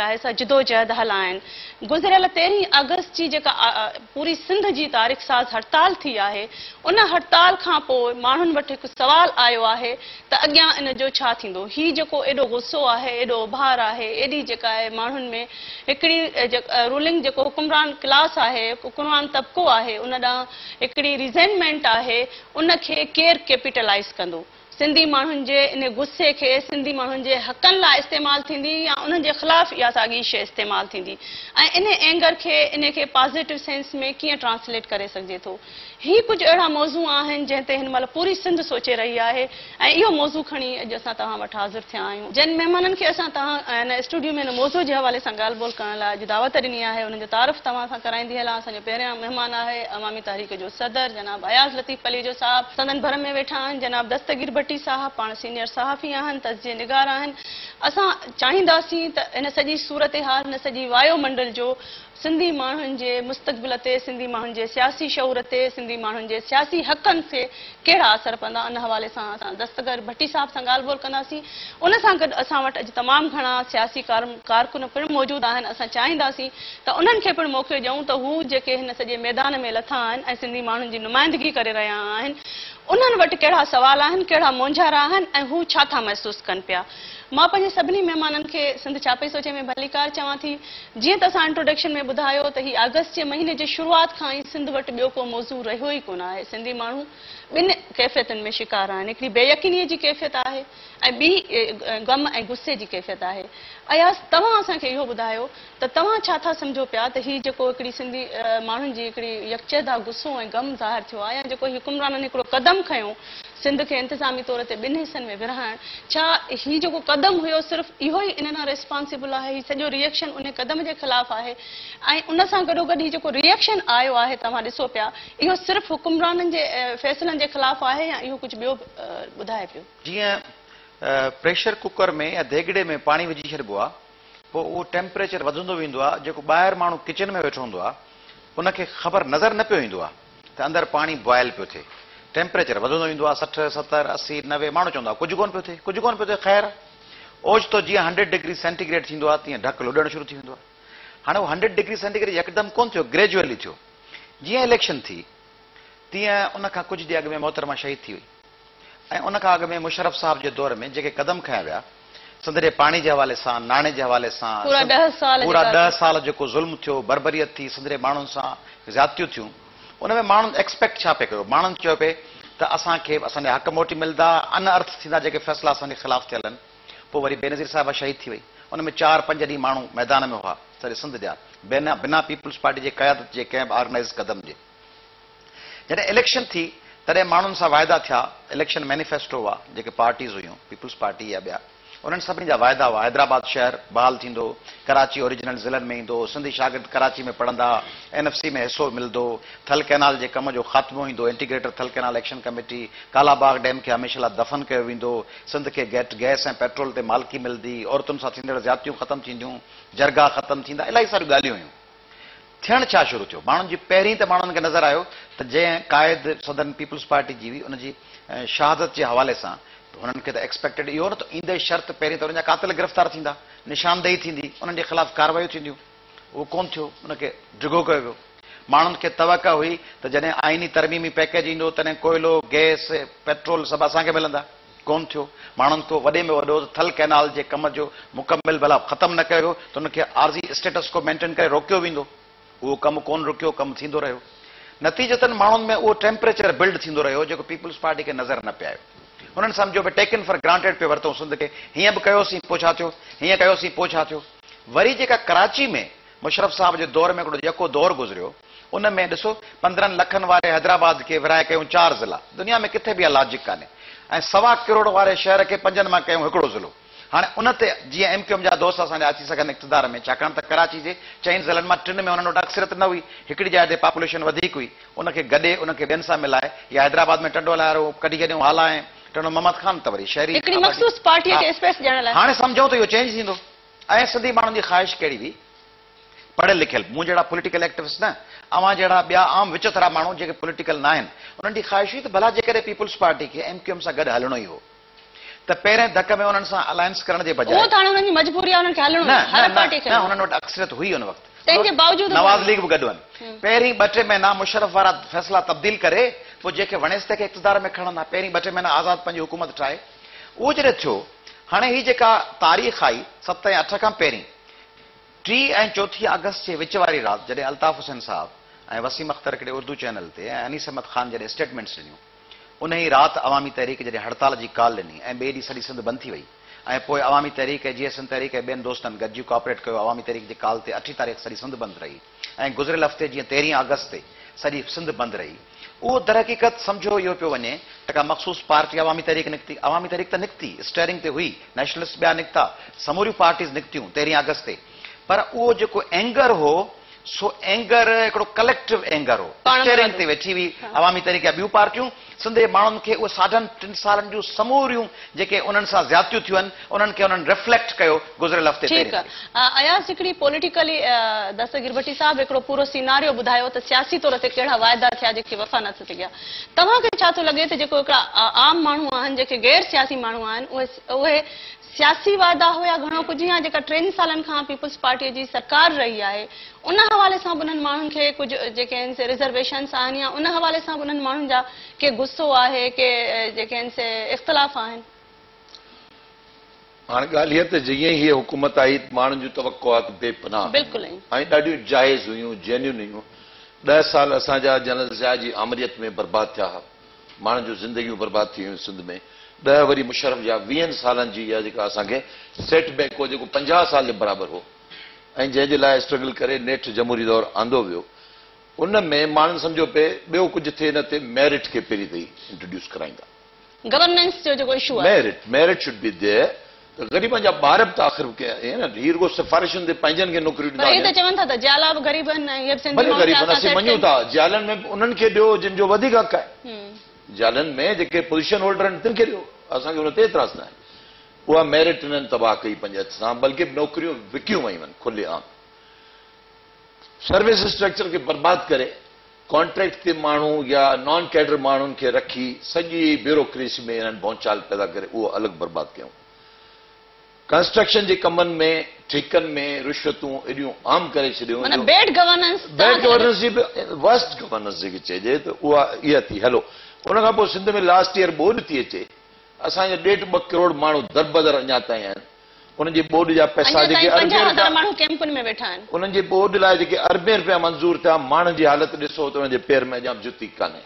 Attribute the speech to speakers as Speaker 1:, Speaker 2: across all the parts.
Speaker 1: آهي سا جدوجهد هلائن. گذريل تيرهين آگسٽ جي جيڪا پوري سنڌ جي تاريخ ساز هڙتال ٿي آهي ان هڙتال کان پوء ماڻهن وٽ هڪ سوال آيو آهي ته اڳيان ان جو ڇا ٿيندو؟ هي جيڪو ايڏو غصو آهي ايڏو اڀار آهي ايڏي جيڪا آهي ماڻهن ۾ هڪڙي رولنگ جيڪو حڪمران ڪلاس آهي حڪمران طبقو آهي ان ڏانهن هڪڙي ريزينٽمينٽ آهي ان کي ڪير ڪيپيٽلائيز ڪندو؟ سنڌي ماڻهن جي ان غصي کي سنڌي ماڻهن جي حقن لاء استعمال ٿيندي يا انهن جي خلاف اها ساڳي شيء استعمال ٿيندي ۽ ان اينگر کي ان کي پازيٽو سينس ۾ ڪيئن ٽرانسليٽ ڪري سگهجي ٿو. هي ڪجهه اهڙا موضوع آهن جنهن تي هن مهل پوري سنڌ سوچي رهي آهي ۽ اهو موضوع کڻي اڄ اسان توهان وٽ حاضر ٿيا آهيون. جن مهمانن کي اسان توهان هن اسٽوڊيو ۾ هن موضوع جي حوالي سان ڳالهه ٻولهه ڪرڻ لاء اڄ دعوت ڏني آهي انهن جو تعارف توهان سان ڪرائيندي هلان. اسان جو پهريان مهمان آهي عوامي تحريڪ جو صدر جناب اياز لطيف پليجو صاحب. سندن ڀر ۾ ويٺا آهن جناب دستگير ڀٽي صاحب، پاڻ سينيئر صحافي آهن، تجزيي نگار آهن. اسان چاهينداسين ته هن سڄي صورتحال، هن سڄي وايو منڊل جو سنڌي ماڻهن جي مستقبل تي، سنڌي ماڻهن جي سياسي شعور تي، سنڌي ماڻهن جي سياسي حقن تي ڪهڙا اثر پوندا، ان حوالي سان اسان دستگير ڀٽي صاحب سان ڳالهه ٻولهه ڪنداسين. ان سان گڏ اسان وٽ اڄ تمام گهڻا سياسي ڪارڪن پڻ موجود آهن، اسان چاهينداسين ته انهن کي پڻ موقعو ڏيون ته هو جيڪي هن سڄي ميدان ۾ لٿا آهن ۽ سنڌي ماڻهن جي نمائندگي ڪري رهيا آهن، انهن وٽ ڪهڙا سوال آهن، ڪهڙا مونجهارا آهن ۽ هو ڇا ٿا محسوس ڪن پيا. مان پنهنجي سڀني مهمانن کي سنڌ ڇا پئي سوچي ۾ ڀليڪار چوان ٿي. جيئن ته اسان انٽروڊڪشن ۾ ٻڌايو ته هي آگسٽ جي مهيني جي شروعات کان ئي سنڌ وٽ ٻيو ڪو موضوع رهيو ئي ڪونه آهي. سنڌي ماڻهو ٻن ڪيفيتن ۾ شڪار آهن. هڪڙي بي يقينيء جي ڪيفيت آهي ۽ ٻي غم ۽ غصي جي ڪيفيت آهي. اياز توهان اسان کي اهو ٻڌايو ته توهان ڇا ٿا سمجهو پيا ته هي جيڪو هڪڙي سنڌي ماڻهن جي هڪڙي يڪجهه غصو ۽ غم ظاهر ٿيو آهي يا جيڪو هي حڪمرانن هڪڙو قدم کنيو سنڌ کي انتظامي طور تي ٻن حصن ۾ ورهائڻ، ڇا هي جيڪو قدم هيو صرف اهو ئي ان لاء ريسپانسبل آهي، هي سڄو ري ايڪشن ان قدم جي خلاف آهي ۽ ان سان گڏوگڏ هي جيڪو ري ايڪشن آيو آهي توهان ڏسو پيا اهو صرف حڪمرانن جي فيصلن جي خلاف آهي يا اهو ڪجهه ٻيو به ٻڌائي پيو؟
Speaker 2: جيئن پريشر ڪوڪر ۾ يا ديڳڙي ۾ پاڻي وجهي ڇڏبو آهي پوء اهو ٽيمپريچر وڌندو ويندو آهي جيڪو ٻاهر ماڻهو ڪچن ۾ ويٺو هوندو آهي ان کي خبر نظر نه پيو ايندو آهي ته اندر پاڻي بوائل پيو ٿئي. ٽيمپريچر وڌندو ويندو آهي 60، 70، 80، 90 ماڻهو چوندا ڪجهه ڪونه پيو ٿئي، ڪجهه ڪونه پيو ٿئي خير آهي. اوچتو جيئن هنڊريڊ ڊگري سينٽي گريڊ ٿيندو آهي تيئن ڍڪ لڏڻ شروع ٿي ويندو آهي. هاڻي اهو هنڊريڊ ڊگري سينٽي گريڊ يڪدم ڪونه ٿيو گريجوئلي ٿيو. جيئن اليڪشن ٿي تيئن ان کان ڪجهه ڏينهن اڳ ۾ محترمه شهيد ٿي وئي. ۽ ان کان اڳ ۾ مشرف صاحب جي دور ۾ جيڪي قدم کنيا ويا، سنڌ جي پاڻي جي حوالي سان، ناڻي جي حوالي سان،
Speaker 1: پورا ڏهه سال
Speaker 2: پورا 10 سال جيڪو ظلم ٿيو، بربريت ٿي، سنڌ جي ماڻهن سان زيادتيون ٿيون، ان ۾ ماڻهن ايڪسپيڪٽ ڇا پئي ڪيو؟ ماڻهن چيو پئي ته اسان کي اسان جا حق موٽي ملندا، ان ارٿ ٿيندا جيڪي فيصلا اسان جي خلاف ٿيل آهن. پوء وري بينظير صاحبه شهيد ٿي وئي، ان ۾ چار پنج ڏينهن ماڻهو ميدان ۾ هئا، سڄي سنڌ جا، بنا پيپلز پارٽي جي قيادت جي ڪنهن به آرگنائيز قدم جي. جڏهن اليڪشن ٿي تڏهن ماڻهن سان واعدا ٿيا، اليڪشن مينيفيسٽو هئا، جيڪي پارٽيز هيون، پيپلز پارٽي يا ٻيا، انهن سڀني جا واعدا هئا، حيدرآباد شهر بحال ٿيندو، ڪراچي اوريجنل ضلعن ۾ ايندو، سنڌي شاگرد ڪراچي ۾ پڙهندا، اين ايف سي ۾ حصو ملندو، ٿل ڪئنال جي ڪم جو خاتمو ايندو، integrated Thal canal action committee, Kala Bagh dam کي هميشه لاء دفن ڪيو ويندو، سنڌ کي گئس ۽ پيٽرول تي مالڪي ملندي، عورتن سان ٿيندڙ زيادتيون ختم ٿينديون، جرگا ختم ٿيندا، الاهي ساريون ڳالهيون هيون. ٿيڻ ڇا شروع ٿيو؟ ماڻهن جي پهرين ته ماڻهن کي نظر آيو ته جنهن قائد صدرن پيپلز پارٽي جي هئي ان جي شهادت جي حوالي سان هنن کي ته ايڪسپيڪٽيڊ اهو نه ته ايندي شرط پهرين ته انهن جا قاتل گرفتار ٿيندا، نشاندهي ٿيندي، انهن جي خلاف ڪاروايون ٿينديون. اهو ڪونه ٿيو، ان کي ڊگهو ڪيو ويو. ماڻهن کي توقع هئي ته جڏهن آئيني ترميمي پيڪيج ايندو تڏهن ڪوئلو، گئس، پيٽرول سڀ اسان کي ملندا. ڪونه ٿيو. ماڻهن کي وڏي ۾ وڏو ته ٿل ڪئنال جي ڪم جو مڪمل ڀلا ختم نه ڪيو ويو ته ان کي عارضي اسٽيٽس ڪو مينٽين ڪري روڪيو ويندو. اهو ڪم ڪونه رڪيو، ڪم ٿيندو رهيو. نتيجتاً ماڻهن ۾ اهو ٽيمپريچر بلڊ ٿيندو رهيو جيڪو پيپلز پارٽي کي نظر نه پئي آيو. انهن سمجهيو به ٽيڪن فار گرانٽيڊ پئي ورتئون سنڌ کي، هيئن به ڪيوسين پوء ڇا ٿيو، هيئن ڪيوسين پوء ڇا ٿيو. وري جيڪا ڪراچي ۾ مشرف صاحب جي دور ۾ هڪڙو يڪو دور گذريو، ان ۾ ڏسو 15 لکن واري حيدرآباد کي ورهائي ڪيون چار ضلعا، دنيا ۾ ڪٿي به اها لاجڪ ڪانهي ۽ سوا ڪروڙ واري شهر کي پنجن مان ڪيون هڪڙو ضلعو. هاڻي ان تي جيئن ايم ڪيو ايم جا دوست اسان جا اچي سگهن اقتدار ۾ ڇاڪاڻ ته ڪراچي جي چئن ضلعن مان ٽن ۾ انهن وٽ اڪثريت نه هئي، هڪڙي جاء تي پاپوليشن وڌيڪ هئي، ان کي گڏي ان کي ٻين سان ملائي يا حيدرآباد ۾ ٽنڊو الهيار ڪڍي ڇڏيون هالا ۽ ٽنڊو محمد خان ته وري شهري
Speaker 1: هڪڙي مخصوص پارٽيء کي اسپيس ڏيڻ لاء.
Speaker 2: هاڻي سمجهون ته اهو چينج ٿيندو. ۽ سنڌي ماڻهن جي خواهش ڪهڙي هئي؟ پڙهيل لکيل، مون جهڙا پوليٽيڪل ايڪٽوسٽ نه، اوهان جهڙا ٻيا عام وچٿرا ماڻهو جيڪي پوليٽيڪل ناهن، انهن جي خواهش هئي ته ڀلا جيڪڏهن پيپلز پارٽي کي ايم ڪيو ايم سان گڏ هلڻو ئي هو ته پهرين ڌڪ ۾ انهن سان الائنس ڪرڻ جي بجاء.
Speaker 1: اهو ته هاڻي انهن جي مجبوري آهي انهن کي هلڻو
Speaker 2: نه
Speaker 1: هر پارٽي کي
Speaker 2: نه انهن وٽ اڪثريت هئي ان وقت.
Speaker 1: تنهن جي باوجود
Speaker 2: نواز ليگ به گڏ هئن. پهرين ٻه ٽي مهينا مشرف وارا فيصلا تبديل ڪري پوء جنهن کي وڻيس تنهن کي اقتدار ۾ کڻن ها. پهرين ٻه ٽي مهينا آزاد پنهنجي حڪومت ٺاهي. اهو جڏهن ٿيو هاڻي هي جيڪا تاريخ آئي 7 ۽ 8 کان پهرين 3 ۽ 4 آگسٽ جي وچ واري رات جڏهن الطاف حسين صاحب ۽ وسيم اختر هڪڙي اردو چينل تي ۽ انيس احمد خان جڏهن اسٽيٽمينٽس ڏنيون انهي رات عوامي تحريڪ جڏهن هڙتال جي ڪال ڏني ۽ ٻئي ڏينهن سڄي سنڌ بند ٿي وئي ۽ پوء عوامي تحريڪ ۽ جيئي سنڌ تحريڪ ۽ ٻين دوستن گڏجي ڪوآپريٽ ڪيو عوامي تحريڪ جي ڪال تي اٺين تاريخ سڄي سنڌ بند رهي ۽ گذريل هفتي جيئن 13 آگسٽ تي سڄي سنڌ بند رهي اهو درحقيقت سمجهيو اهو پيو وڃي ته ڪا مخصوص پارٽي عوامي تحريڪ نڪتي عوامي تحريڪ ته نڪتي اسٽيئرنگ تي هئي نيشنلسٽ ٻيا نڪتا سموريون پارٽيز نڪتيون 13 آگسٽ تي پر اهو جيڪو اينگر هو سو اينگر هڪڙو ڪليڪٽو اينگر هو. اسٽيئرنگ تي ويٺي هئي عوامي تحريڪ يا ٻيون پارٽيون. سنڌ جي ماڻهن کي اهي ساڍن ٽن سالن جون سموريون جيڪي انهن سان زيادتيون ٿيون آهن، انهن کي انهن ريفليڪٽ ڪيو گذريل هفتي
Speaker 1: ٺيڪ
Speaker 2: 13 تاريخ.
Speaker 1: اياز هڪڙي پوليٽيڪلي دستگير ڀٽي صاحب هڪڙو پورو سيناريو ٻڌايو ته سياسي طور تي ڪهڙا واعدا ٿيا جيڪي وفا نه ٿي سگهيا. توهان کي ڇا ٿو لڳي ته جيڪو هڪڙا عام ماڻهو آهن جيڪي غير سياسي ماڻهو آهن اهي اهي سياسي وعدا هيا گهڻو ڪجهه يا جيڪا ٽن سالن کان پيپلز پارٽيء جي سرڪار رهي آهي ان حوالي سان به انهن ماڻهن کي ڪجهه جيڪي آهن سي رزرويشنس آهن يا ان حوالي سان به انهن ماڻهن جا ڪي غصو آهي ڪي جيڪي آهن سي اختلاف آهن.
Speaker 3: هاڻ ڳالهه هيء ته جيئن ئي هيء حڪومت آئي ته ماڻهن جون توقعات بي پناهه
Speaker 1: بلڪل ائين.
Speaker 3: ۽ ڏاڍيون جائز هيون، جينيون هيون. 10 سال اسان جا جنرل ضياء جي آمريت ۾ برباد ٿيا ها. ماڻهن جون زندگيون برباد ٿي ويون سنڌ ۾. 10 وري مشرف جا 20 سالن جي اها جيڪا اسان کي سيٽ بيڪ هو جيڪو 50 سال جي برابر هو ۽ جنهن جي لاء اسٽرگل ڪري نيٺ جمهوري دور آندو ويو ان ۾ ماڻهن سمجهيو پئي ٻيو ڪجهه ٿئي نه ٿئي ميرٽ کي پهرين ته هي انٽروڊيوس ڪرائيندا.
Speaker 1: گورننس جو جيڪو اشو آهي.
Speaker 3: Merit, merit should be there ته غريبن جا ٻار به ته آخر ڪي نه هي رڳو سفارشن تي پنهنجن کي نوڪريون
Speaker 1: پر
Speaker 3: ڏيندا
Speaker 1: هي ته
Speaker 3: وڃن.
Speaker 1: چون ٿا ته جيالا به غريب آهن ۽ اهي به سنڌي
Speaker 3: ڀلي
Speaker 1: ماڻهو
Speaker 3: غريب آهن
Speaker 1: سياسا
Speaker 3: اسين
Speaker 1: سيٽ
Speaker 3: مڃون
Speaker 1: ٿين.
Speaker 3: ٿا جيالن ۾ به انهن کي ڏيو جن جو وڌيڪ حق آهي. جيالن ۾ جيڪي پوزيشن هولڊر آهن تن کي ڏيو اسان کي ان تي اعتراض ناهي. اها ميرٽ انهن تباهه ڪئي پنهنجي هٿ سان بلڪه نوڪريون وڪيون ويون آهن کلي عام. سروس اسٽرڪچر کي برباد ڪري ڪانٽريڪٽ تي ماڻهو يا نان ڪيڊر ماڻهن کي رکي سڄي بيوروڪريسي ۾ انهن ڀونچال پيدا ڪري اهو الڳ برباد ڪيائون. ڪنسٽرڪشن جي ڪمن ۾ ٺيڪن ۾ رشوتون ايڏيون عام ڪري ڇڏيون
Speaker 1: معنيٰ
Speaker 3: جو
Speaker 1: بيڊ گورننس
Speaker 3: بيڊ گورننس جي به ورسٽ گورننس جيڪي چئجي ته اها اها ٿي هلو ان کان پوء سنڌ ۾ لاسٽ ايئر ٻوڏ ٿي اچي اسان جا ڏيڍ ٻه ڪروڙ ماڻهو دربدر اڃا تائين آهن انهن جي ٻوڏ جا پئسا
Speaker 1: اڃا
Speaker 3: جيڪي
Speaker 1: تائين
Speaker 3: اربين
Speaker 1: 50,000
Speaker 3: رپيا
Speaker 1: ماڻهو ڪيمپن ۾ ويٺا آهن.
Speaker 3: انهن جي ٻوڏ لاء جيڪي اربين رپيا منظور ٿيا ماڻهن جي حالت ڏسو ته انهن جي پير ۾ اڃا به جتي ڪانهي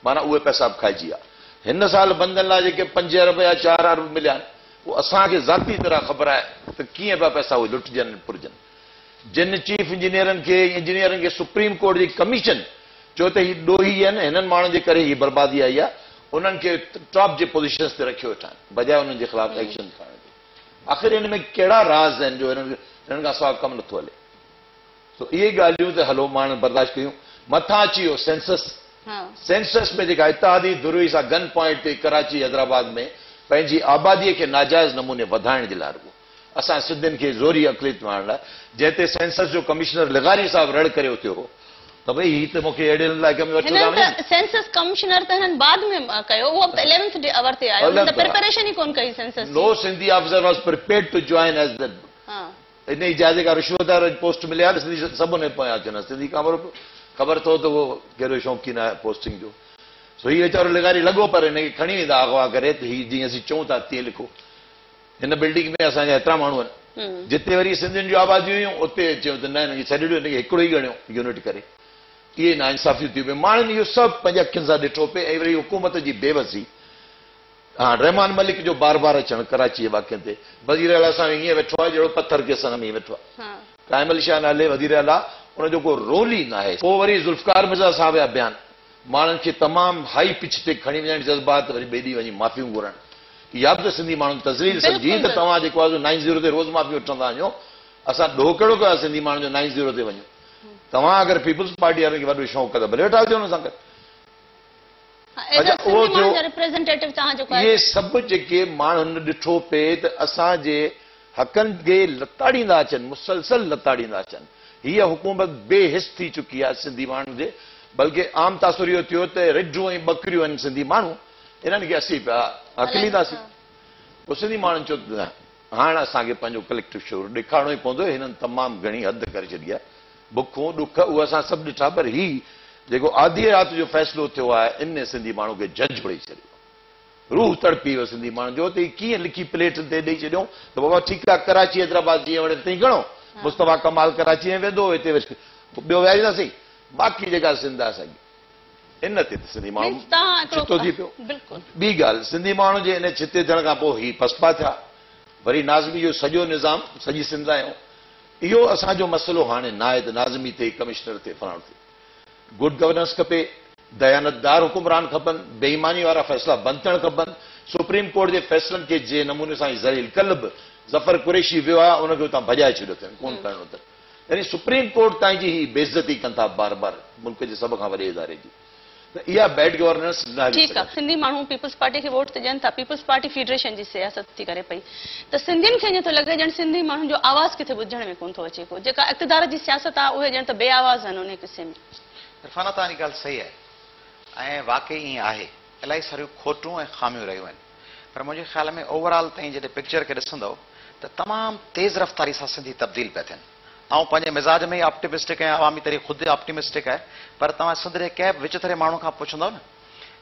Speaker 3: معنيٰ اهي پئسا به کائجي ويا. هن سال بندن لاء جيڪي 5 ارب يا 4 ارب مليا آهن، اهو اسان کي ذاتي طرح خبر آهي ته ڪيئن پيا پئسا اهي لٽجن ۽ ڦرجن. جن چيف انجنيئرن کي ۽ انجنيئرن کي سپريم ڪورٽ جي ڪميشن چيو ته هي ڏوهي آهن، هنن ماڻهن جي ڪري هي بربادي آئي آهي، انهن کي ٽاپ جي پوزيشنز تي رکيو ويٺا آهن، بجاء انهن جي خلاف ايڪشن کڻڻ جي. آخر هن ۾ ڪهڙا راز آهن جو هنن کان سواء ڪم نٿو هلي. سو اهي ڳالهيون ته هلو ماڻهن برداشت ڪيون. مٿان اچي ويو سينسس. سينسس ۾ جيڪا اتحادي ڌر هئي سا گن پوائنٽ تي ڪراچي حيدرآباد ۾ پنهنجي آباديء کي ناجائز نموني وڌائڻ جي لاء رڳو اسان سنڌين کي زوري اقليت ۾ آڻڻ لاء جنهن تي سينسس جو ڪمشنر لغاري صاحب رڙ ڪري اٿيو هو ته ڀئي هي ته مون کي اهڙي علائقي ۾ وٺيو ٿا
Speaker 1: هنن
Speaker 3: وڃن.
Speaker 1: ته سينسس ڪمشنر ته هنن بعد ۾ ڪيو اهو به ته اليونٿ ڊي اور تي آيو هنن ته پريپريشن ئي ڪونه ڪئي سينسس جي.
Speaker 3: No Sindhi officer was prepared to join as the انهيء جاء جيڪا رشوت واري پوسٽ ملي آهي نه سنڌي سڀ انهيء پويان اچن ها. سنڌي ڪامورو به خبر اٿو ته اهو ڪيڏو شوقين آهي پوسٽنگ جو. سو هي ويچارو لغاري لڳو پر هن کي کڻي ويندا اغوا ڪري ته هي جيئن اسين چئون ٿا تيئن لکو. هن بلڊنگ ۾ اسان جا هيترا ماڻهو آهن. جتي وري سنڌين جون آباديون هيون اتي چيو ته نه هن کي ڇڏي ڏيو هن کي هڪڙو ئي ڳڻيو يونٽ ڪري. اهي ناانصافيون ٿيون پيون. ماڻهن اهو سڀ پنهنجي اکين سان ڏٺو پئي ۽ وري حڪومت جي بيوسي. ها رحمان ملڪ جو بار بار اچڻ ڪراچي جي واقعن تي وزير اعليٰ سان ائين ويٺو آهي جهڙو پٿر ڪي صنم ائين ويٺو آهي قائم علي شاهه نالي وزير اعليٰ ان جو ڪو رول ئي ناهي. پوء وري ذوالفقار مرزا صاحب جا بيان ماڻهن کي تمام هائي پچ تي کڻي وڃڻ جذبات وري ٻئي ڏينهن وڃي معافيون گهرڻ اها به ته سنڌي ماڻهن تذليل سمجهي ته توهان جيڪو آهي سو نائين زيرو تي روز معافيون وٺندا وڃو اسان ڏوهه ڪهڙو ڪيو آهي سنڌي ماڻهن جو نائين زيرو تي وڃون توهان اگر پيپلز پارٽي وارن کي وڏو شوق آهي ته ڀلي ويٺا هجو انهن سان گڏ. اڇا اهو ٿيو. اهي سڀ جيڪي ماڻهن ڏٺو پئي ته اسان جي حقن کي لتاڙيندا اچن، مسلسل لتاڙيندا اچن. هيء حڪومت بي حس ٿي چڪي آهي سنڌي ماڻهن جي، بلڪه عام تاثر اهو ٿيو ته رڍون ۽ ٻڪريون آهن سنڌي ماڻهو، انهن کي اسين پيا هڪلينداسين. پوء سنڌي ماڻهن چيو ته نه، هاڻ اسان کي پنهنجو ڪليڪٽو شعور ڏيکارڻو ئي پوندو، هنن تمام گهڻي حد ڪري ڇڏي آهي. بکون، ڏک، اهي اسان سڀ ڏٺا پر هي جيڪو آڌيء رات جو فيصلو ٿيو آهي، ان سنڌي ماڻهو کي جهنجهوڙي ڇڏيو. روح تڙپي ويو سنڌي ماڻهن جو ته هي ڪيئن لکي پليٽ تي ڏئي ڇڏيائون ته بابا ٺيڪ آهي ڪراچي حيدرآباد جيئن وڻي تئين گهڻو مصطفيٰ ڪمال ڪراچي ۾ ويندو هتي وري ٻيو ويهارينداسين باقي جيڪا سنڌ آهي ساڳي ان تي ته سنڌي ماڻهو ڇتو ٿي پيو. ٻي ڳالهه سنڌي ماڻهن جي ان ڇتي ٿيڻ کان پوء هي پسپا ٿيا وري ناظمي جو سڄو نظام سڄي سنڌ آيو اهو اسان جو مسئلو هاڻي ناهي ته ناظمي ٿئي ڪمشنر ٿئي فلاڻو ٿئي گڊ گورننس کپي، ديانتدار حڪمران کپن، بي ايماني وارا فيصلا بند ٿيڻ کپن، سپريم ڪورٽ جي فيصلن کي جنهن نموني سان هي ذليل ڪلهه به ظفر قريشي ويو آهي ان کي اتان ڀڄائي ڇڏيو اٿن ڪونه کڻڻو اٿن يعني سپريم ڪورٽ تائين جي هي بيعزتي ڪن ٿا بار بار ملڪ جي سڀ کان وڏي اداري جي ته اها بيڊ گورننس نه هلي
Speaker 1: ٺيڪ آ
Speaker 3: سگهندي.
Speaker 1: سنڌي ماڻهو پيپلز پارٽي کي ووٽ ته ڏين ٿا پيپلز پارٽي فيڊريشن جي سياست ٿي ڪري پئي ته سنڌين کي ائين ٿو لڳي ڄڻ سنڌي ماڻهن جو آواز ڪٿي ٻڌڻ ۾ ڪونه ٿو اچي ڪو جيڪا اقتدار جي سياست آ اهي ڄڻ ته بي آواز آهن انهي قصي ۾.
Speaker 2: عرفانه توهان جي ڳالهه صحيح آهي ۽ واقعي ائين آهي الاهي ساريون کوٽون ۽ خاميون رهيون آهن پر منهنجي خيال ۾ اوور آل تئين جڏهن پڪچر کي ڏسندؤ ته تمام تيز رفتاري سان سنڌي تبديل پيا ٿين آئون پنهنجي مزاج ۾ ئي آپٽيمسٽڪ آهيان عوامي تحريڪ خود آپٽيمسٽڪ آهي پر توهان سنڌ جي ڪنهن به وچٿري ماڻهو کان پڇندؤ نه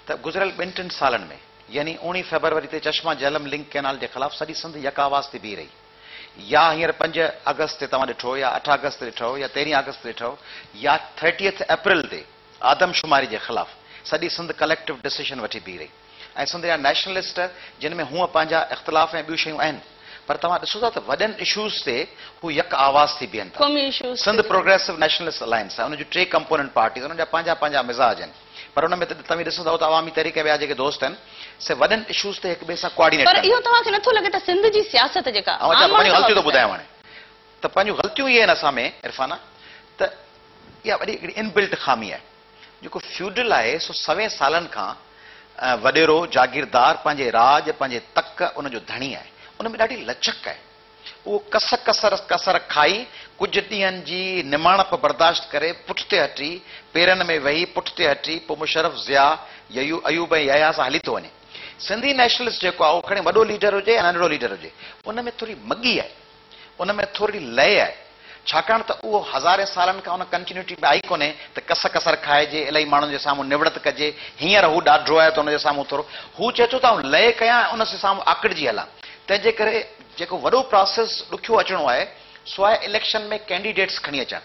Speaker 2: ته گذريل ٻن ٽن سالن ۾ يعني اوڻيهه فيبروري تي چشما جهلم لنڪ ڪئنال جي خلاف سڄي سنڌ يڪ آواز ٿي بيهي رهي يا هينئر پنج آگسٽ تي توهان ڏٺو يا اٺ آگسٽ تي ڏٺو يا تيرهين آگسٽ تي ڏٺو يا ٿرٽيٿ اپريل تي آدمشماري جي خلاف سڄي سنڌ ڪليڪٽو ڊسيشن وٺي بيهي رهي ۽ سنڌ جا نيشنلسٽ جن ۾ هونء پنهنجا اختلاف ۽ ٻيون شيون آهن پر توهان ڏسو ٿا ته وڏن اشوز تي هو يڪ آواز ٿي بيهن ٿا.
Speaker 1: قومي اشوز
Speaker 2: سنڌ
Speaker 1: تي.
Speaker 2: پروگريسو نيشنلسٽ الائنس آهي ان جون ٽي ڪمپوننٽ پارٽيز انهن جا پنهنجا پنهنجا مزاج آهن پر ان ۾ ته توهين ڏسندؤ ته عوامي تحريڪ ۽ ٻيا جيڪي دوست آهن سي وڏن اشوز تي هڪ ٻئي سان ڪوآرڊينيٽ
Speaker 1: پر
Speaker 2: ڪن
Speaker 1: اهو
Speaker 2: ٿا.
Speaker 1: توهان کي نٿو لڳي ته سنڌ جي سياست جيڪا
Speaker 2: آئون اچان
Speaker 1: عام
Speaker 2: ٿو
Speaker 1: ماڻهو
Speaker 2: پنهنجون
Speaker 1: سان
Speaker 2: غلطيون ٿو
Speaker 1: وابسته
Speaker 2: ٻڌايان
Speaker 1: آهي.
Speaker 2: هاڻي ته پنهنجون غلطيون اهي آهن اسان ۾ عرفانه ته اها وڏي هڪڙي ان بلٽ خامي آهي. جيڪو فيوڊل آهي سو سوين سالن کان وڏيرو، جاگيردار، پنهنجي راڄ، پنهنجي تڪ ان جو ڌڻي آهي. ان ۾ ڏاڍي لچڪ آهي. اهو ڪس ڪسر ڪسر کائي، ڪجهه ڏينهن جي نماڻپ برداشت ڪري، پٺتي هٽي، پيرن ۾ ويهي پٺتي هٽي، پوء مشرف، ضياء، ايوب ۽ يحيٰ سان هلي ٿو وڃي. سنڌي نيشنلسٽ جيڪو آهي اهو کڻي وڏو ليڊر هجي يا ننڍڙو ليڊر هجي، ان ۾ ٿوري مڳي آهي. ان ۾ ٿورڙي لئه آهي، ڇاڪاڻ ته اهو هزارين سالن کان ان ڪنٽينيوٽي ۾ آئي ڪونهي ته ڪس ڪسر کائجي، الاهي ماڻهن جي سامهون نوڙت ڪجي، هينئر هو ڏاڍو آهي ته ان جي سامهون ٿورو، هو چئي ٿو ته آئون لئه ڪيان ۽ ان جي سامهون آڪڙجي هلان. تنهن جي ڪري جيڪو وڏو پراسيس ڏکيو اچڻو آهي، سو آهي اليڪشن ۾ ڪينڊيڊيٽس کڻي اچڻ.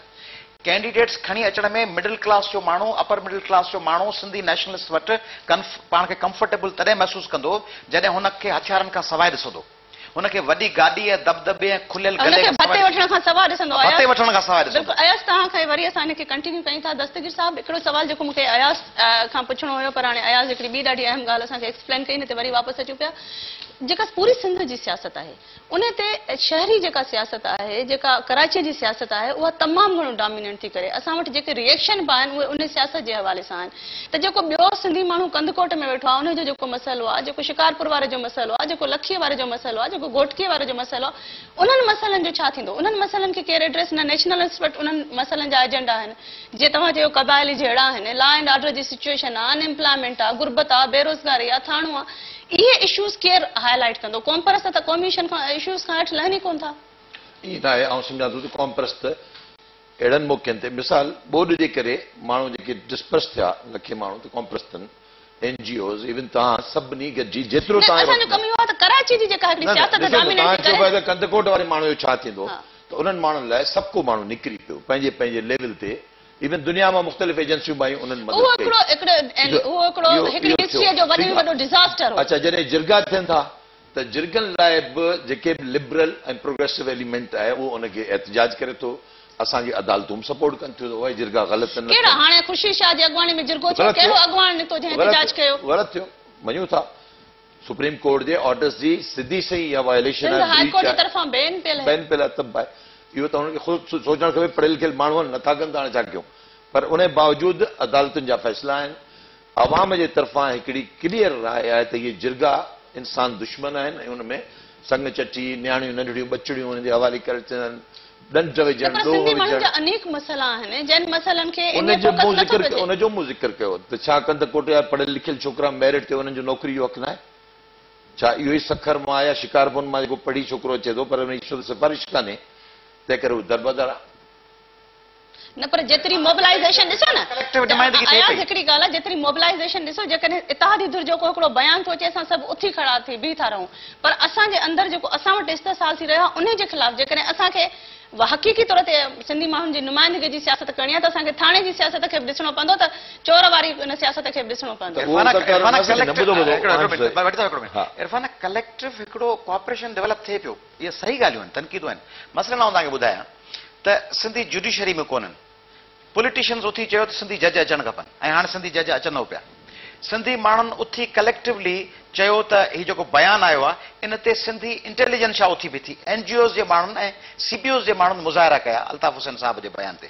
Speaker 2: ڪينڊيڊيٽس کڻي اچڻ ۾ مڊل ڪلاس جو ماڻهو، اپر مڊل ڪلاس جو ماڻهو سنڌي نيشنلسٽ وٽ پاڻ کي ڪمفرٽيبل تڏهن محسوس ڪندو، جڏهن هن کي هٿيارن کان سواء ڏسندو. هن کي وڏي گاڏي ۽ دٻدٻي ۽ کليل
Speaker 1: هن
Speaker 2: گلي
Speaker 1: کي
Speaker 2: کان سواء
Speaker 1: ڀتي وٺڻ کان سواء ڏسندو
Speaker 2: ڀتي
Speaker 1: اياز
Speaker 2: وٺڻ کان سواء ڏسندو.
Speaker 1: بلڪل اياز توهان کان وري اسان هن کي ڪنٽينيو ڪيون ٿا دستگير صاحب هڪڙو سوال جيڪو مون کي اياز کان پڇڻو هيو پر هاڻي اياز هڪڙي ٻي ڏاڍي اهم ڳالهه اسان کي ايڪسپلين ڪئي ان تي وري واپس اچون پيا جيڪا پوري سنڌ جي سياست آهي ان تي شهري جيڪا سياست آهي جيڪا ڪراچي جي سياست آهي اها تمام گهڻو ڊاميننٽ ٿي ڪري اسان وٽ جيڪي ريئيڪشن به آهن اهي ان سياست جي حوالي سان آهن ته جيڪو ٻيو سنڌي ماڻهو ڪنڌڪوٽ ۾ ويٺو آهي ان جو جيڪو مسئلو آهي، جيڪو شڪارپور واري جو مسئلو آهي، جيڪو لکيء واري جو مسئلو آهي، جيڪو گهوٽڪيء واري جو مسئلو آهي، انهن مسئلن جو ڇا ٿيندو؟ انهن مسئلن کي ڪير ايڊريس نه نيشنلسٽ وٽ انهن مسئلن جا ايجنڊا آهن، جيئن توهان چيو قبائلي جهيڙا آهن، لا اينڊ آرڊر جي سچوئيشن آهي، ان ايمپلائمينٽ آهي، غربت آهي، بيروزگاري آهي، ٿاڻو آهي، اهي اشوز ڪير هاء لائيٽ ڪندو؟ قومپرست ته قومي اشوز کان هيٺ لهن ئي ڪونه ٿا.
Speaker 3: ائين ناهي، آئون سمجهان ٿو ته قومپرست اهڙن موقعن تي مثال ٻوڏ جي ڪري ماڻهو جيڪي ڊسپرس ٿيا لکين ماڻهو ته قومپرستن، اين جي اوز، ايون توهان سڀني گڏجي جيترو
Speaker 1: نه
Speaker 3: توهان
Speaker 1: اسان جو ڪم اهو آهي ته ڪراچي جي جيڪا هڪڙي
Speaker 3: نه نه
Speaker 1: سياست
Speaker 3: ڏسو ته
Speaker 1: ڊامينيٽ
Speaker 3: توهان
Speaker 1: ٿي
Speaker 3: چئو
Speaker 1: ڪري
Speaker 3: پيا ته ڪنڌڪوٽ واري ماڻهو جو ڇا ٿيندو
Speaker 1: ها.
Speaker 3: ته انهن ماڻهن لاء سڀ ڪو ماڻهو نڪري پيو پنهنجي پنهنجي ليول تي ايون دنيا مان مختلف ايجنسيون به آيون انهن مدد
Speaker 1: اهو
Speaker 3: ڪئي
Speaker 1: هڪڙو هڪڙو اهو هڪڙو
Speaker 3: اهو
Speaker 1: هڪڙي
Speaker 3: اهو ٿيو
Speaker 1: هسٽريء جو وڏي
Speaker 3: ٺيڪ
Speaker 1: ۾
Speaker 3: آهي
Speaker 1: وڏو ڊزاسٽر هو.
Speaker 3: اڇا جڏهن جرڳا ٿين ٿا ته جرڳن لاء به جيڪي به لبرل ۽ پروگريسو ايليمينٽ آهي اهو ان کي احتجاج ڪري ٿو، اسان جي عدالتون به سپورٽ ڪن ٿيون ته اهي جرڳا غلط نه
Speaker 1: ڪهڙا
Speaker 3: ٿين.
Speaker 1: هاڻي خورشيد شاهه جي اڳواڻي ۾ جرڳو ٿيو
Speaker 3: غلط ٿيو
Speaker 1: ڪهڙو اڳواڻ نڪتو جنهن
Speaker 3: غلط
Speaker 1: احتجاج ڪيو؟
Speaker 3: غلط ٿيو مڃون ٿا سپريم ڪورٽ جي آرڊرز جي سڌي سئين اها وائليشن
Speaker 1: سنڌ
Speaker 3: آهي
Speaker 1: هاء
Speaker 3: بريچ
Speaker 1: ڪورٽ جي
Speaker 3: آهي
Speaker 1: طرفان بين پيل آهي.
Speaker 3: بين پيل آهي ته به آهي اهو ته هنن کي خود سوچڻ کپي پڙهيل لکيل ماڻهو آهن نٿا ڪن ته هاڻي ڇا ڪيون پر ان باوجود عدالتن جا فيصلا آهن عوام جي طرفان هڪڙي ڪليئر راء آهي ته اهي جرڳا انسان دشمن آهن ۽ ان ۾ سڱ چٽي، نياڻيون ننڍڙيون ٻچڙيون انهن جي حوالي ڪري ڇڏڻ، ڏنڊ
Speaker 1: نه
Speaker 3: وجهڻ،
Speaker 1: پر
Speaker 3: ڏوهه
Speaker 1: سنڌي ماڻهن
Speaker 3: وجهڻ.
Speaker 1: جا انيڪ مسئلا آهن جن مسئلن کي
Speaker 3: ان
Speaker 1: انهي
Speaker 3: جو
Speaker 1: فوڪس
Speaker 3: مون
Speaker 1: نٿو
Speaker 3: ذڪر
Speaker 1: ڪجي.
Speaker 3: ان جو مون ذڪر ڪيو ته ڇا ڪنڌڪوٽ جا پڙهيل لکيل ڇوڪرا ميرٽ تي انهن جو نوڪري جو حق ناهي؟ ڇا اهو ئي سکر مان يا شڪارپور مان جيڪو پڙهي ڇوڪرو اچي ٿو پر ان جي سفارش ڪانهي، تنهن ڪري هو دربدر آهي.
Speaker 1: نه پر جيتري موبلائيزيشن ڏسو نه
Speaker 2: ڪليڪٽو نمائندگي ٿئي
Speaker 1: اياز
Speaker 2: پئي.
Speaker 1: هڪڙي ڳالهه آهي جيتري موبلائيزيشن ڏسو جيڪڏهن اتحادي ڌر جو ڪو هڪڙو بيان ٿو اچي اسان سڀ اٿي کڙا ٿي بيهي ٿا رهون پر اسان جي اندر جيڪو اسان وٽ استحصال ٿي رهيو آهي انهي جي خلاف جيڪڏهن اسان کي حقيقي طور تي سنڌي ماڻهن جي نمائندگي جي سياست ڪرڻي آهي ته اسان کي ٿاڻي جي سياست کي به ڏسڻو پوندو ته چور واري ان سياست کي به ڏسڻو پوندو.
Speaker 3: ته اهو سرڪار
Speaker 2: عرفان
Speaker 3: نه سگهي نه ٻڌو ٻڌو
Speaker 2: هڪڙو
Speaker 3: آنسر
Speaker 2: منٽ هڪڙو منٽ
Speaker 3: ها.
Speaker 2: عرفان ڪليڪٽو هڪڙو ڪوآپريشن ڊولپ ٿئي پيو اهي صحيح ڳالهيون آهن تنقيدون آهن مثلاً آئون توهان کي ٻڌايان ته سنڌي جوڊيشري ۾ ڪونهن پوليٽيشنز اٿي چيو ته سنڌي جج اچڻ کپن ۽ هاڻي سنڌي جج اچن پيا. سنڌي ماڻهن اٿي ڪليڪٽولي چيو ته هي جيڪو بيان آيو آهي ان تي سنڌي انٽيليجنشا اٿي بيٺي، اين جي اوز جي ماڻهن ۽ سي پي اوز جي ماڻهن مظاهرا ڪيا الطاف حسين صاحب جي بيان تي.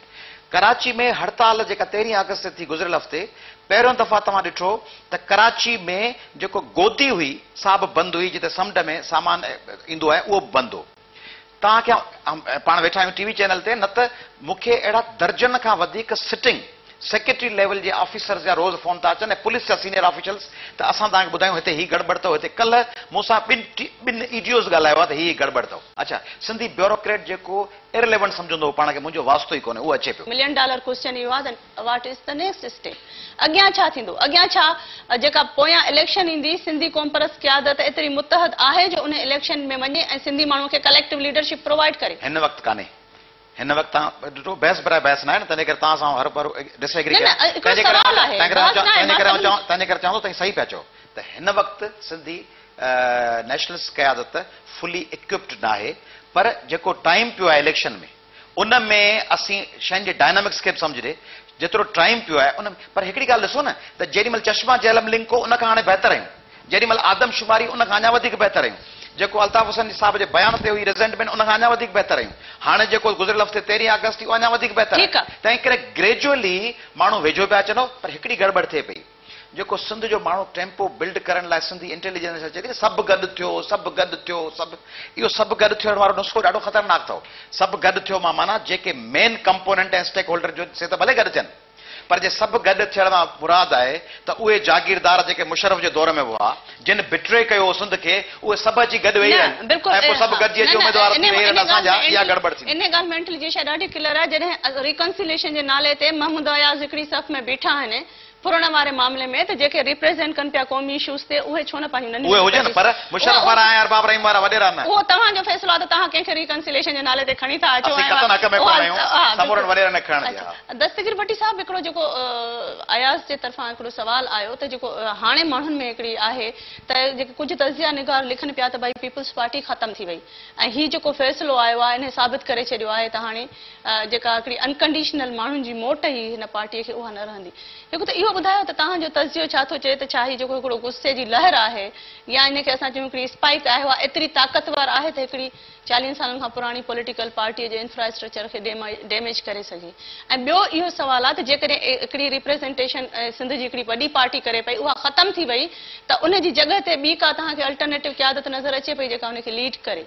Speaker 2: ڪراچي ۾ هڙتال جيڪا تيرهين آگسٽ تي ٿي گذريل هفتي پهريون دفعا توهان ڏٺو ته ڪراچي ۾ جيڪو گودي هئي سا به بند هئي جتي سمنڊ ۾ سامان ايندو آهي اهو به بند هو. توهان کي پاڻ ويٺا آهيون ٽي وي چينل تي نه ته مون کي اهڙا درجن کان وڌيڪ سٽنگ سيڪريٽري ليول جي آفيسرز جا روز فون ٿا اچن ۽ پوليس جا سينيئر آفيشلز ته اسان توهان کي ٻڌايون هتي هي گڙٻڙ اٿو هتي ڪلهه مون سان ٻن ٻن اي ڊي اوز ڳالهايو آهي ته هي هي گڙٻڙ اٿو اڇا سنڌي بيوروڪريٽ جيڪو ارليونٽ سمجهندو هو پاڻ کي منهنجو واسطو ئي ڪونهي اهو اچي پيو.
Speaker 1: ملين ڊالر ڪوئسچن اهو آهي ته what is the next step اڳيان ڇا ٿيندو اڳيان ڇا جيڪا پويان اليڪشن ايندي سنڌي قومپرست قيادت ايتري متحد آهي جو ان اليڪشن ۾ وڃي ۽ سنڌي ماڻهو کي ڪليڪٽو ليڊرشپ پرووائيڊ ڪري.
Speaker 2: هن وقت ڪانهي هن وقت توهان ڏٺو بحث براء بحث ناهي نه تنهنجي ڪري توهان سان هر ڀر ڊس ايگري
Speaker 1: نه نه
Speaker 2: ڪيان
Speaker 1: هڪڙو
Speaker 2: تنهنجي ڪري
Speaker 1: سوال آهي
Speaker 2: تنهن ڪري
Speaker 1: بحث ناهي
Speaker 2: تنهنجي
Speaker 1: مان
Speaker 2: ڪري آئون
Speaker 1: سڀني
Speaker 2: چوان تنهنجي ڪري چوان ٿو توهين صحيح پيا چئو ته هن وقت سنڌي نيشنلسٽ قيادت فلي اڪوپڊ ناهي پر جيڪو ٽائيم پيو آهي اليڪشن ۾ ان ۾ اسين شين جي ڊائنامڪس کي به سمجهجي جيترو ٽائيم پيو آهي ان ۾ پر هڪڙي ڳالهه ڏسو نه ته جيڏي مهل چشما جهلم لنڪ هو ان کان هاڻي بهتر آهيون جيڏي مهل آدم شماري ان کان اڃا وڌيڪ بهتر آهيون جيڪو الطاف حسين صاحب جي بيان تي هئي ريزينٽمينٽ ان کان اڃا وڌيڪ بهتر آهيون هاڻي جيڪو گذريل هفتي تيرهين آگسٽ ٿي اهو اڃا وڌيڪ بهتر آهي
Speaker 1: ٺيڪ آهي.
Speaker 2: تنهن ڪري گريجوئلي ماڻهو ويجهو پيا اچن پر هڪڙي گڙٻڙ ٿئي پئي جيڪو سنڌ جو ماڻهو ٽيمپو بلڊ ڪرڻ لاء سنڌي انٽيليجنس اچي ٿي سڀ گڏ ٿيو سڀ گڏ ٿيو سڀ اهو سڀ گڏ ٿيڻ وارو نسخو ڏاڍو خطرناڪ اٿو سڀ گڏ ٿيو مان معنيٰ جيڪي مين ڪمپوننٽ ۽ اسٽيڪ هولڊر جو سي ته ڀلي گڏ ٿين پر جي سڀ گڏ ٿيڻ مان مراد آهي ته اهي جاگيردار جيڪي مشرف جي دور ۾ به هئا جن بٽري ڪيو هو سنڌ کي اهي سڀ اچي گڏ ويهي
Speaker 1: نه
Speaker 2: رهن
Speaker 1: بلڪل
Speaker 2: ۽ پوء سڀ
Speaker 1: ها
Speaker 2: گڏجي
Speaker 1: نه
Speaker 2: اچي
Speaker 1: نه
Speaker 2: اميدوار ٿي
Speaker 1: انهي
Speaker 2: ويهي رهن
Speaker 1: انهي
Speaker 2: اسان
Speaker 1: ڳالهه
Speaker 2: جا
Speaker 1: ۾
Speaker 2: اها گڙٻڙ ٿيندي.
Speaker 1: انهي ڳالهه ۾ انٽيليجنشيا ڏاڍي ڪليئر آهي جڏهن ريڪنسيليشن جي نالي تي محمود اياز هڪڙي صف ۾ بيٺا آهن ڦرڻ واري معاملي ۾ ته جيڪي ريپريزينٽ ڪن پيا قومي اشوز تي اهي ڇو نه پنهنجون ننڍيون
Speaker 2: اهي
Speaker 1: ننڍيون
Speaker 2: هجن
Speaker 1: پارٽيز
Speaker 2: پر مشرف
Speaker 1: اهو
Speaker 2: وارا ۽ ارباب رحيم وارا وڏيرا نه.
Speaker 1: اهو توهان جو فيصلو آهي ته توهان ڪنهن کي ريڪنسيليشن جي نالي تي کڻي ٿا اچو
Speaker 2: اسين
Speaker 1: ۽
Speaker 2: قطعاً حق ۾
Speaker 1: اها
Speaker 2: ڪونه آهيون
Speaker 1: ها
Speaker 2: سمورن
Speaker 1: بلڪل
Speaker 2: وڏيرن کي کڻڻ جي
Speaker 1: اڇا
Speaker 2: ها.
Speaker 1: دستگير ڀٽي صاحب هڪڙو جيڪو اياز جي طرفان هڪڙو سوال آيو ته جيڪو هاڻي ماڻهن ۾ هڪڙي آهي ته جيڪي ڪجهه تجزيه نگار لکن پيا ته ڀائي پيپلز پارٽي ختم ٿي وئي ۽ هي جيڪو فيصلو آيو آهي انهي ثابت ڪري ڇڏيو آهي ته هاڻي جيڪا هڪڙي انڪنڊيشنل ماڻهن جي موٽ هئي هن پارٽيء کي اها نه رهندي. هڪ ته اهو ٻڌايو ته توهان جو تجزيو ڇا ٿو چئي ته ڇا هي جيڪو هڪڙو غصي جي لهر آهي يا ان کي اسان چئون هڪڙي اسپائڪ آهي اها ايتري طاقتور آهي ته هڪڙي چاليهن سالن کان پراڻي پوليٽيڪل پارٽيء جي انفراسٽرڪچر کي ڊيميج ڪري سگهي ۽ ٻيو اهو سوال آهي ته جيڪڏهن هڪڙي ريپريزينٽيشن سنڌ جي هڪڙي وڏي پارٽي ڪري پئي اها ختم ٿي وئي ته ان جي جڳهه تي ٻي ڪا توهان کي الٽرنيٽو قيادت نظر اچي پئي جيڪا ان کي ليڊ ڪري.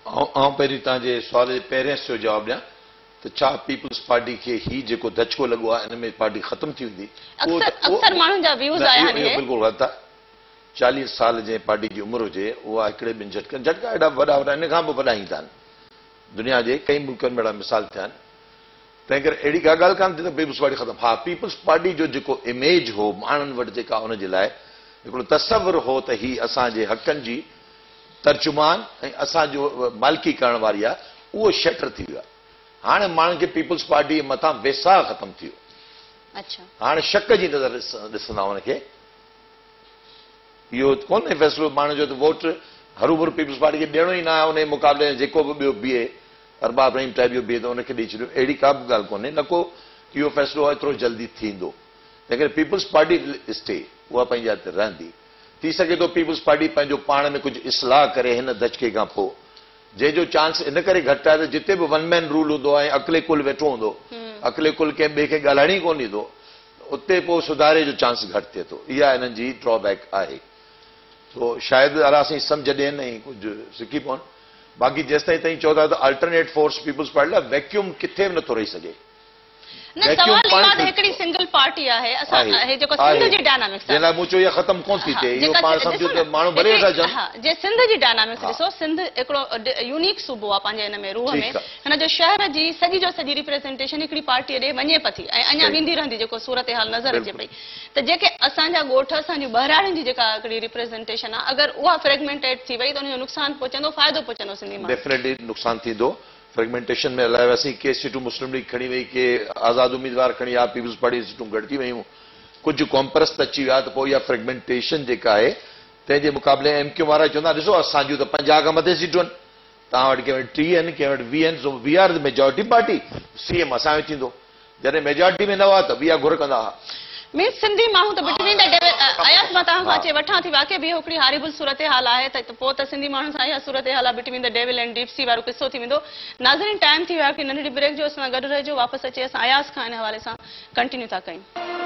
Speaker 3: آئون پهرين توهان جي سوال جي پهرين حصي جو جواب ڏيان ته ڇا پيپلز پارٽي کي هي جيڪو ڌچڪو لڳو آهي ان ۾ پارٽي ختم ٿي ويندي؟ اهو
Speaker 1: اڪثر
Speaker 3: ته اهو
Speaker 1: اڪثر ماڻهن جا ويوز
Speaker 3: نه
Speaker 1: آيا
Speaker 3: اهو
Speaker 1: آهن
Speaker 3: اهو
Speaker 1: اهي.
Speaker 3: بلڪل غلط آهي. 40 سال جنهن پارٽي جي عمر هجي اها هڪڙي ٻن جهٽڪن جهٽڪا ايڏا وڏا وڏا ان کان به وڏا ايندا آهن. دنيا جي ڪئي ملڪن ۾ اهڙا مثال ٿيا آهن. تنهن ڪري اهڙي ڪا ڳالهه ڪانه ٿي ته پيپلز پارٽي ختم. ها پيپلز پارٽي جو جيڪو اميج هو ماڻهن وٽ جيڪا ان جي لاء هڪڙو تصور هو ته هي اسان جي حقن جي ترجمان ۽ اسان جو مالڪي ڪرڻ واري آهي اهو شيٽر ٿي ويو آهي. هاڻي ماڻهن کي پيپلز پارٽي جي مٿان ويساهه ختم ٿي ويو. هاڻي شڪ جي نظر ڏسندا ان کي. اهو ڪونهي فيصلو ماڻهن جو ته ووٽ هروڀرو پيپلز پارٽي کي ڏيڻو ئي نه آهي ان جي مقابلي ۾ جيڪو به ٻيو بيهي ارباب رحيم ٽائيپ جو بيهي ته ان کي ڏئي ڇڏيو اهڙي ڪا به ڳالهه ڪونهي نه ڪو اهو فيصلو ايترو جلدي ٿيندو. تنهن ڪري پيپلز پارٽي will stay اها پنهنجي جاء تي رهندي. ٿي سگهي ٿو پيپلز پارٽي پنهنجو پاڻ ۾ ڪجهه اصلاح ڪري هن ڌچڪي کان پوء جنهن جو چانس ان ڪري گهٽ آهي ته جتي به ون مين رول هوندو آهي ۽ اڪلي ڪل ويٺو هوندو اڪلي ڪل ڪنهن ٻئي کي ڳالهائڻ ئي ڪونه ڏيندو اتي پوء سڌاري جو چانس گهٽ ٿئي ٿو اها انهن جي ڊرا بيڪ آهي سو شايد الله سائين سمجهه ڏين ۽ ڪجهه سکي پون باقي جيستائين توهين چئو ٿا ته الٽرنيٽ فورس پيپلز پارٽي لاء ويڪيوم ڪٿي به نٿو رهي سگهي.
Speaker 1: نه سوال اهو آهي ته هڪڙي سنگل پارٽي آهي اسان هي جيڪو سنڌ جي ڊائنامڪس آهي
Speaker 3: جنهن لاء مون چيو اها ختم ڪونه ٿي ٿئي اهو پاڻ سمجهو ته ماڻهو ڀلي ويٺا چون.
Speaker 1: ها جي سنڌ جي ڊائنامڪس ڏسو سنڌ هڪڙو يونيڪ صوبو آهي پنهنجي ان ۾ روح ۾ هن جو شهر جي سڄي جو سڄي ريپريزنٽيشن هڪڙي پارٽي ڏي وڃي پئي ٿي ۽ اڃا ويندي رهندي جيڪو صورتحال نظر اچي پئي ته جيڪي اسان جا ڳوٺ اسان جون ٻهراڙين جي جيڪا هڪڙي ريپريزنٽيشن آهي اگر اها فريگمينٽيڊ ٿي وئي ته ان جو نقصان پهچندو فائدو پهچندو سنڌي ماڻهن کي.
Speaker 3: ڊيفنيٽلي نقصان ٿيندو فريگمينٽيشن ۾ الائي وياسين، ڪي سيٽون مسلم ليگ کڻي وئي، ڪي آزاد اميدوار کڻي ويا، پيپلز پارٽي جون سيٽون گهٽجي ويون، ڪجهه قومپرست اچي ويا ته پوء اها فريگمينٽيشن جيڪا آهي تنهن جي مقابلي ايم ڪيو وارا چوندا ڏسو اسان جون ته 50 کان مٿي سيٽون آهن، توهان وٽ ڪنهن وٽ 30 آهن، ڪنهن وٽ 20 آهن، so we are the majority party, C M اسان جو ٿيندو. جڏهن ميجارٽي ۾ نه هئا ته به اها گهر ڪندا ها.
Speaker 1: مينس سنڌي ماڻهو ته بٽوين the devil Ayaz مان توهان کان اچي وٺان ٿي واقعي به اهو هڪڙي هاريبل صورتحال آهي ته پوء ته سنڌي ماڻهن سان اها صورتحال آهي between the devil and deep سي وارو قصو ٿي ويندو ناظرين ٽائيم ٿي ويو آهي هڪڙي ننڍڙي بريڪ جو اسان سان گڏ رهجو واپس اچي اسان اياز کان ان حوالي سان ڪنٽينيو ٿا ڪيون.